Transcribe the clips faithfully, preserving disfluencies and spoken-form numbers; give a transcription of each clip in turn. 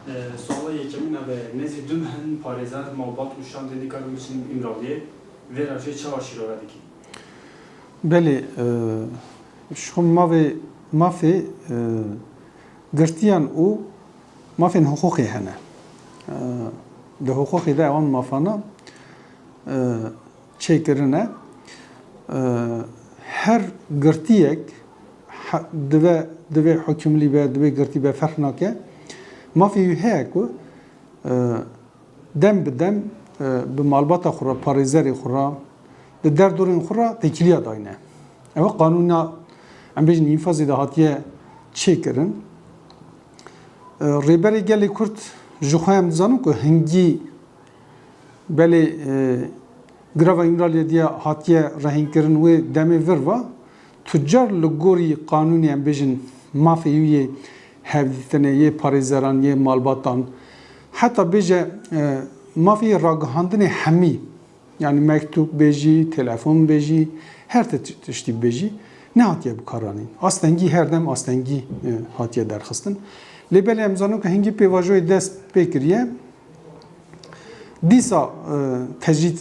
E, suala yekemîn ev e, nêzî du meh in parêzer, malbat û şandê nikarin biçin Îmraliyê. Vê rewşê çawa şîrove dikî? Belê, e, ji xwe mavê, mafê, e, girtiyan û mafên hiqûqê hene. E, di hiqûqê de ewan mafana, e, çêkirine. E, her girtiyek he-, dive, divê hukimlî be, divê girtî be, ferq nake. Mafê wî heye ku, e, dem bi dem, e, bi malbata xwe re, parêzerê xwe re, di derdorên xwe re têkiliya dayne. Ew qanûna, em bêjin, înfazê de hatiye çêkirin. E, Rêberê Gelê Kurd, ji xwe em dizanin ku hingî belê, e, girava Îmraliyê diya hatiye rehînkirin wê demê vir ve, tu car li gorî qanûnê, em bêjin, mafê wî yê hevdîtinê, yê parêzeran, yê malbatan, heta bêje, e, mafê yê ragihandinê hemî, yanî mektûb bêjî, telefon bêjî, her ti-, tiştî bêjî, nehatiye bikaranîn. Astengî, her dem astengî, e, hatiye derxistin. Lê belê em zanin ku hingî pêvajoyê dest pê kiriye. Dîsa, e, tecrîd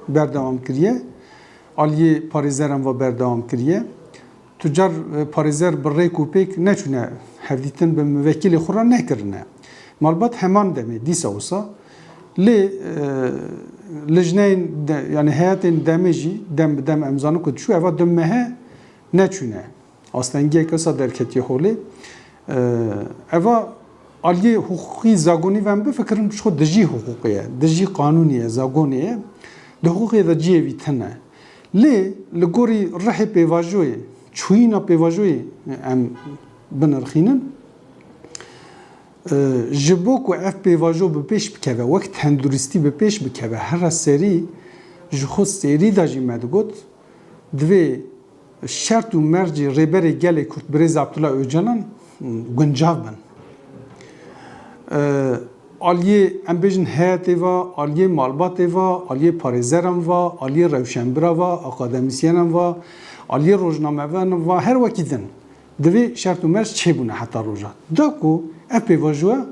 berdewam kiriye. Aliyê parêzeran ve berdewam kiriye. Tu car, e, parêzer bi rêk û pêk neçûne hevdîtin, bi muvekîlê xwe re nekirine. Malbat heman demê dîsa wisa. Lê, e, lijneyên de, yanî heyetên demê jî dem bi dem em zanin ku diçû, eva du mehe neçûne. Astengiyeke wisa derketiye holê. E, eva aliyê hiqûqî zagonî ve em bifikirin, ji xwe dijî hiqûqê ye, dijî qanûnê ye, zagonê ye. Di hiqûqê de cihê wî tune. Lê li gorî rihê pêvajoyê, çûyîna pêvajoyê em binirxînin. E, ji bo ku ev pêvajo bi pêş bikeve, wek tenduristî bi pêş bikeve, here serî ji xwe serî de jî me digot, divê şert û mercê Rêberê Gelê Kurd Birêz Abdullah Ocalan guncav bin. E, aliyê, em bêjin, heyetê ve, aliyê malbatê ve, aliyê parêzeran ve, aliyê rewşenbira ve, akademîsyenan ve, aliyê rojnamevanan ve, her wekî din. Divê şert û merc çêbûne heta roja. Da ku ev pêvajoya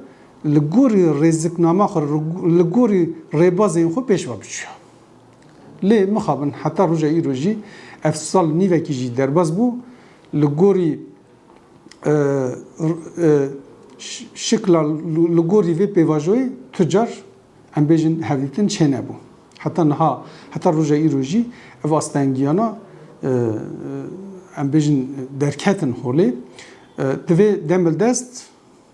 li gorî rêziknama xwe, li gorî rêbazên xwe pêş ve biçûya. Lê mixabin heta roja îro jî ev sal nîvekî jî derbas bû, li gorî, e, e, ş-, şikla li, li gorî vê pêvajoyê tu car, em bêjin, hevdîtin çênebû. Heta niha, heta roja îro jî ev astengiyana, e, e, em bêjin, derketin holê. E, divê demildest,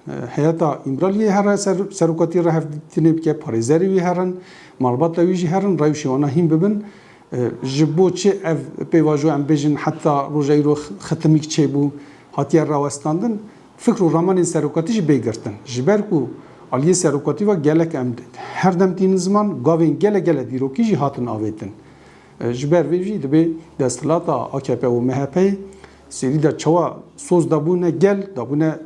e, heyeta Îmraliyê here ser, serokatî re hevdîtinê bike, parêzerê wî herin, malbata wî jî herin, rewşê wana hîn bibin. E, ji bo çi ev pêvajo, em bêjin, heta roja îro xitimîk çêbû, hatiye rawestandin, fikr û ramanên serokatî jî bê girtin. Ji ber ku aliyê serokatî ve gelek em her dem tînin ziman, gavên gelek gelek dîrokî jî hatin avêtin. E, ji ber vê jî dibê desthilata A K P û M H P serî de çawa soz dabûne gel, dabûne,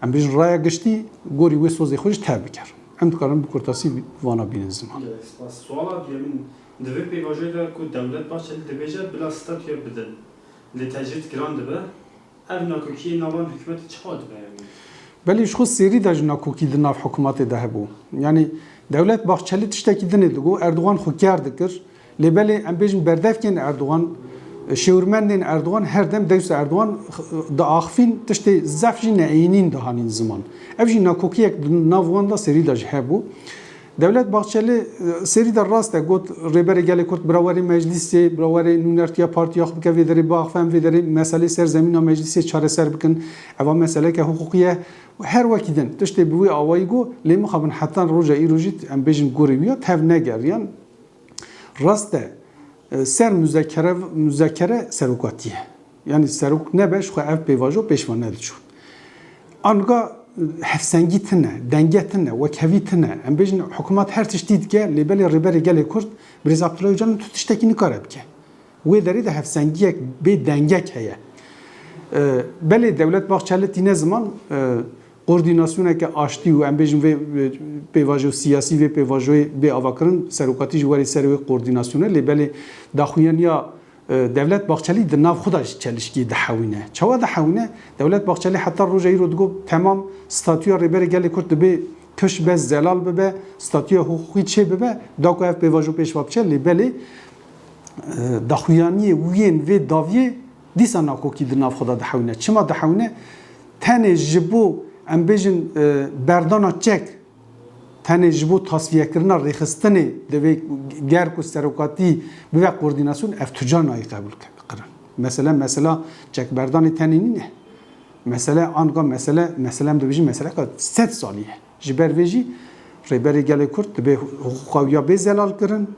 em bêjin, raya giştî, gorî wê sozê xwe jî tev bikir. Em dikarin bi kurtasî vana bînin ziman. Gelek spas. Suala duyemîn, di vê pêvajoyê de ku Dewlet Bahçelî dibêje bila statûyê bidin, lê tecrîd giran dibe, ev nakokiyê nava hikûmetê çawa dibe, yanî? Belê, ji xwe serî de jî nakokî di nav hikûmetê de hebû. Yanî Dewlet Bahçelî tiştekî dinê digot, Erdogan xwe kêr dikir. Lê belê, em bêjin, berdevkên Erdogan, şêwirmendên Erdogan her dem dewsa Erdogan diaxivîn, tiştê zehf jî neênîn dihanîn ziman. Ev jî nakokiyek di nav wan de serî de jî hebû. Dewlet Bahçeli, e, serî de rast e, got, Rêberê Gelê Kurd bira were meclîsê, bira were nûnertiya partiya xwe bike, vê derê biaxive, em vê derê meselê ser zemîna meclîsê çareser bikin. Eva meseleke hiqûqî ye. Her wekî din tiştê bi wî awayî got, lê mixabin heta roja îro jî, em bêjin, gorî wî ya tev negeriyan. Rast e, e, ser muzakere, muzakere serokatî ye. Yanî serok nebe, ji xwe ev pêvajo pêş ve nediçû. Anga, e, hevsengî tune, denge tune, wekhevî tune. Em bêjin, hikûmet her tiştî dike, lê belê Rêberê Gelê Kurd, Birêz Abdullah Ocalan, tu tiştekî nikare bike. Wê derê de hevsengiyek bê dengek heye. E, belê Dewlet Bahçeli tîne ziman, e, koordînasyoneke aştî û, em bêjin, vê, vê pêvajo siyasî, vê pêvajoyê bê avakirin, serokatî jî werê ser wê koordînasyonê, lê belê daxuyaniya, e, Dewlet Bahçelî di nav xwe de jî çelişkiyê dihewîne. Çawa dihewîne? Dewlet Bahçelî heta roja îro digot, temam, statûya Rêberê Gelê Kurd dibê kifş be, zelal bibe, statûya hiqûqî çê bibe, da ku ev pêvajo pêş ve biçe, lê belê, e, daxuyaniyê wî yên vê dawiyê dîsa nakokî di nav xwe de dihewîne. Çima dihewîne? Tenê ji bo, em bêjin, e, berdana çek, tenê ji bo tasfiyekirina rêxistinê divê ger ku serokatî bibe koordînasyon, ev tu car nayê qebûl ke-, kirin. Mesele, mesela çekberdanê tenê nîne. Mesele, anga mesele, mesele em dibêjin meseleka sed salî ye. Ji ber vê jî Rêberê Gelê Kurd dibê hiqûqa wî ya bê zelal kirin,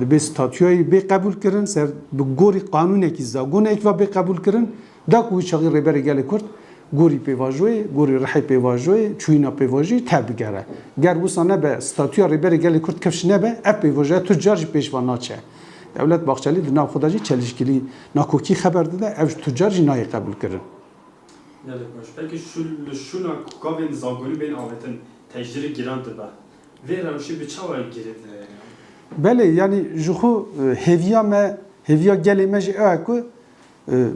dibê statûya wî bê qebûl kirin, ser bi gorî qanûnekî, zagonekî ve bê qebûl kirin, da ku wî çaxî Rêberê Gelê Kurd gorî pêvajoyê, gorî rihê pêvajoyê, çûyîna pêvajoyê tevbigere. Ger wisa nebe, statûya Rêberê Gelê Kurd kifş nebe, ev pêvajoya tu car jî pêş ve naçe. Dewlet Bahçelî di nav xwe de jî çelişkilî nakokî xeber dide, ev ji tu car jî nayê qebûl kirin. Gelek baş. Peki şu, li şûna ku gavên zagonî bên avêtin, tecrî giran dibe. Vê rewşê bi çawa girê de? Belê, yanî ji xwe, e, hêviya me, hêviya gelê me jî ew e ku, e,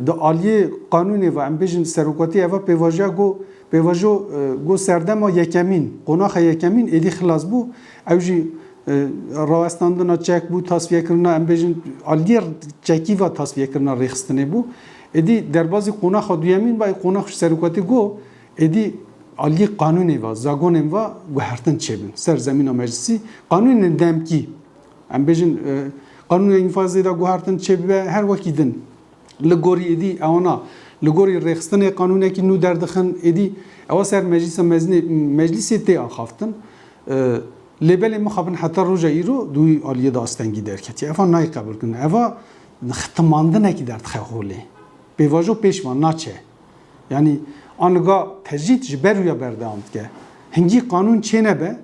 di aliyê qanûnê ve, em bêjin serokatî eva pêvajoya go, pêvajo, e, go serdema yekemîn, qonaxa yekemîn êdî xilas bû. Ew jî, e, rawestandina çek bû, tasfiyekirina, em bêjin aliyê çekî ve tasfiyekirina rêxistinê bû. Êdî derbazî qonaxa duyemîn ve, qonax serokatî go, êdî aliyê qanûnê ve, zagonên ve guhertin çêbin. Ser zemîna meclisî, qanûnên demkî, em bêjin, e, qanûnên înfazê de guhertin çêbibe, her wekî din. Li gorî êdî ewana, li gorî rêxistinê qanûnekî nû derdixin, êdî ewa ser meclîsa mezinê, meclîsê tê axaftin. E, lê belê mixabin heta roja îro di wî aliyê de astengî derketiye. Eva nayê qebûl kirin. Eva xitimandinekî derdixe holê. Pêvajo pêş ve naçe. Yanî aniga tecrîd ji ber wî ya berdewam dike. Hingî qanûn çênebe,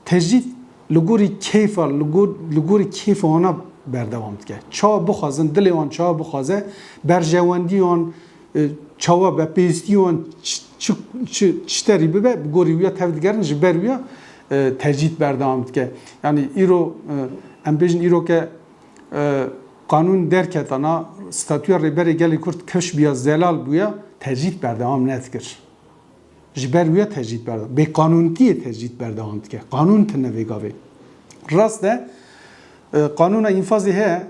tecrîd li gorî keyfa, li gor-, li gorî keyfa wana berdewam dike. Çawa bixwazin, dilê wan çawa bixwaze, berjewendiyan, e, çawa be, pêwîstî wan çi, çi, çi, çi terî bibe, bi gorî wî ya tevdigerin, ji ber wî ya, e, tecrîd berdewam dike. Yanî îro, e, em bêjin îro ke, e, qanûn derketana, statûya Rêberê Gelê Kurd kifş bûya, zelal bûya, tecrîd berdewam nedikir. Ji ber wî ya tecrîd berdewam. Bêqanûntiyê tecrîd berdewam dike. Qanûn tine vê gavê. Rast e, e, qanûna înfazê heye.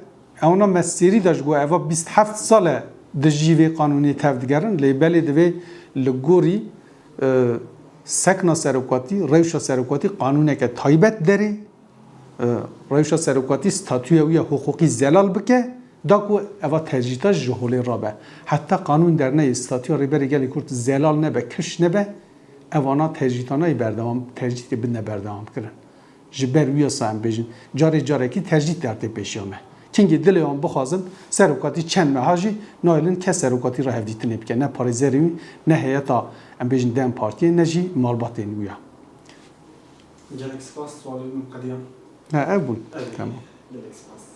Ewna me sêrî de ji go eva bîst heft sal e dijî vê qanûnê tevdigerin. Lê belê divê li gorî, e, sekna serokatî, rewşa serokatî qanûneke taybet derê. E, rewşa serokatî statûya wî ya hiqûqî zelal bike, da ku eva tecrîta ji holê rabe. Heta qanûn derneyê statûya Rêberê Gelê Kurd zelal nebe, kifş nebe, evana tecrîtana yê berdewam, tecrîtê bidine berdewam kirin. Ji ber wî yasa em bêjin, carê carekî tecrît dertê pêşiya me. Kingê dilê wan bixwazin, serokatî çend meha jî nahêlin kes serokatî re hevdîtinê bike. Ne parêzerê wî, ne heyeta, em bêjin, DEM Partiyê, ne jî malbatên wî ya. Gelek spas, sualê min qediya. Ha, ev bûn. Evet. Tamam. Gelek spas.